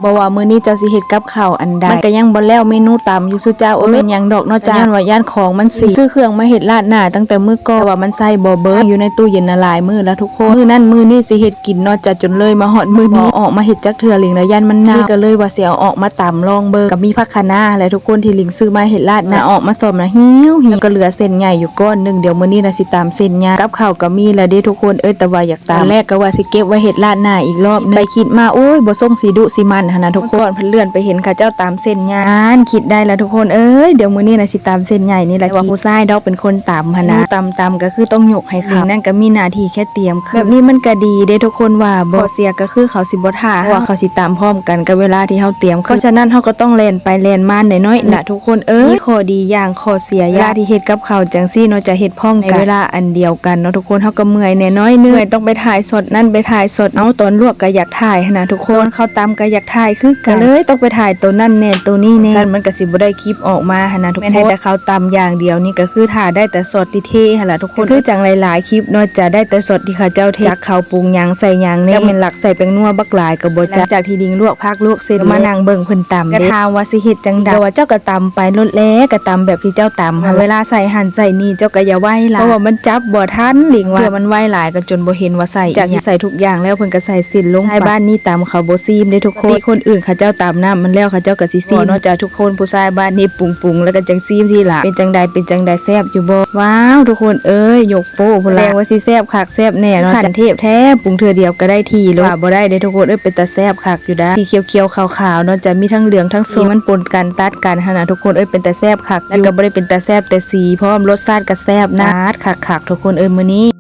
ບໍ່ວ່າມື້ນີ້ເຈົ້າຊິເຮັດກັບເຂົ້າອັນໃດ ມັນກໍຍັງບໍ່ແລ້ວເມນູຕຳຢູ່ຊຸເຈົ້າ. ໂອ້ຍ ບໍ່ແມ່ນຫຍັງດອກເນາະ ຍ້ອນວ່າຢ້ານຂອງມັນເສຍ. ຊື້ເຄື່ອງມາເຮັດລາດໜ້າຕັ້ງແຕ່ມື້ກ່ອນ ແຕ່ວ່າມັນໃຊ້ບໍ່ເບີດ ຢູ່ໃນຕູ້ເຢັນນະຫຼາຍມື້ແລ້ວທຸກຄົນ. ມື້ນັ້ນມື້ນີ້ຊິເຮັດກິນເນາະ ຈະຈົນເລີຍມາຮອດມື້ນີ້ ບໍ່ເອົາອອກມາເຮັດຈັກເທື່ອ ເຫຼັງແລ້ວຢ້ານມັນເນົ່າ. ນີ້ກໍເລີຍວ່າຊິເອົາອອກມາຕຳລອງເບິ່ງ ກໍມີຜັກຄະນ້າແຫຼະທຸກຄົນ ທີ່ລິງຊື້ມາເຮັດລາດໜ້າ ເອົາອອກມາສ້ອມນະ ຫິວໆ ກໍເຫຼືອເສັ້ນໃຫຍ່ຢູ່ກ້ອນໜຶ່ງ. ດຽວມື້ນີ້ນະຊິຕຳເສັ້ນຍ່າງ. ກັບເຂົ້າກໍມີແລ້ວເດ້ທຸກຄົນເອີຍ ແຕ່ວ່າຢາກ ຕອນແລກກໍວ່າຊິເກັບໄວ້ເຮັດລາດໜ້າອີກລອບໜຶ່ງ ຄິດໄປຄິດມາ ໂອ້ຍ ບໍ່ສົ່ງຊິດຸຊິໝັ່ນຫັ້ນນະທຸກຄົນ. ກ່ອນເພິ່ນເລື່ອນໄປເຫັນເຂົາເຈົ້າຕຳເສັ້ນຍ່າງ ຄິດໄດ້ລະທຸກຄົນເອີຍ. ດຽວມື້ນີ້ນະຊິຕຳເສັ້ນໃຫຍ່ນີ້ລະ ແຕ່ວ່າຜູ້ຊາຍດອກເປັນຄົນຕຳຫັ້ນນະ. ຕຳຕຳກໍຄືຕ້ອງຍົກໃຫ້ເຂົາ ນັ້ນກໍມີໜ້າທີ່ແຄ່ຕຽມເຄື່ອງ. ແບບນີ້ມັນກໍດີເດ້ທຸກຄົນວ່າບໍ່ ຂໍ້ເສຍກໍຄືເຂົາຊິບໍ່ຖ້າ ເພາະວ່າເຂົາຊິຕຳພ້ອມກັນກັບເວລາທີ່ເຮົາຕຽມເຄື່ອງ. ເພາະສະນັ້ນເຮົາກໍຕ້ອງແລ່ນໄປແລ່ນມາໜ້ອຍໆນະ ທຸກຄົນເອີຍ. ມີຂໍ້ດີຢ່າງ ຂໍ້ເສຍຢ່າງ ເວລາທີ່ເຮັດກັບເຂົ້າຈັ່ງຊີ້ເນາະ ຈະເຮັດພ້ອມກັນໃນເວລາອັນດຽວກັນເນາະທຸກຄົນ. ເຮົາກໍເມື່ອຍແດ່ໜ້ອຍໜຶ່ງ ເມື່ອຍຕ້ອງໄປຖ່າຍຊັອດນັ້ນ ໄປຖ່າຍຊັອດ ເອົາ ຕອນລວກກໍຢາກຖ່າຍຫັ້ນນະທຸກຄົນ ຕອນເຂົ້າຕຳກໍຢາກຖ່າຍຄືກັນ ກໍເລີຍຕ້ອງໄປຖ່າຍໂຕນັ້ນແດ່ໂຕນີ້ແດ່. ຊັ້ນມັນກໍຊິບໍ່ໄດ້ຄລິບອອກມາຫັ້ນນະທຸກຄົນ. ແມ່ນໃຫ້ແຕ່ເຂົ້າຕຳຢ່າງດຽວນີ້ ກໍຄືຖ້າໄດ້ແຕ່ຊັອດທີ່ເທຫັ້ນລະທຸກຄົນ. ຄືຈັ່ງຫຼາຍໆຄລິບເນາະ ຈະໄດ້ແຕ່ຊັອດທີ່ເຂົາເຈົ້າເທ ຈັກເຂົາປຸງຫຍັງໃສ່ຫຍັງແດ່ ຈັກແມ່ນຫຼັກໃສ່ແປ້ງນົວບັກຫຼາຍກໍບໍ່ຈັກ. ຫຼັງຈາກທີ່ລິງລວກຜັກລວກເສັ້ນ ກໍມານັ່ງເບິ່ງເພິ່ນຕຳເດ້. ແຕ່ຖາມວ່າຊິເຮັດຈັ່ງໃດ ເຈົ້າກໍຕຳໄປໂລດແຫຼະ ກໍຕຳແບບທີ່ເຈົ້າຕຳຫັ້ນ. ເວລາໃສ່ຫັ້ນໃສ່ນີ້ ເຈົ້າກໍຢ່າໄວຫຼາຍ ເພາະວ່າມັນຈັບບໍ່ທັນ ລິງວ່າ. ເທື່ອມັນໄວຫຼາຍກໍຈົນບໍ່ເຫັນວ່າໃສ່ອີ່ຫຍັງ. ຈາກທີ່ໃສ່ທຸກຢ່າງແລ້ວ ເພິ່ນກໍໃສ່ເສັ້ນລົງໄປ. ບ້ານນີ້ຕຳເຂົາບໍ່ຊີມເດ້ທຸກຄົນ. ຄົນອື່ນເຂົາເຈົ້າຕຳນ້ຳມັນແລ້ວ ເຂົາເຈົ້າກໍຊິຊີມເນາະ ເຈົ້າທຸກຄົນ. ຜູ້ຊາຍບ້ານນີ້ປຸງໆ ແລ້ວກໍຈັ່ງຊີມທີຫຼັງ. ເປັນຈັ່ງໃດ ເປັນຈັ່ງໃດ ແຊບຢູ່ບໍ່? ວ້າວ ທຸກຄົນເອີຍ ຍົກໂປ້ພຸ້ນລະ ແສດງວ່າຊິແຊບຄັກແຊບແນ່ເນາະ. ຂັ້ນເທບແທ້ ປຸງເທື່ອດຽວກໍໄດ້ທີ່ໂລດ ວ່າບໍ່ໄດ້ເດ້ທຸກຄົນເອີຍ. ເປັນຕາແຊບຄັກຢູ່ດາ ສີຂຽວໆຂາວໆເນາະ ຈະມີທັງເຫຼືອງທັງສົ້ມ ມັນປົນກັນຕັດກັນຫັ້ນນະທຸກຄົນເອີຍ. ເປັນຕາແຊບຄັກຢູ່ ແລ້ວກໍບໍ່ໄດ້ເປັນຕາແຊບແຕ່ສີພ້ອມ ລົດຊາດກໍແຊບນະ ຄັກໆທຸກຄົນເອີຍມື້ນີ້.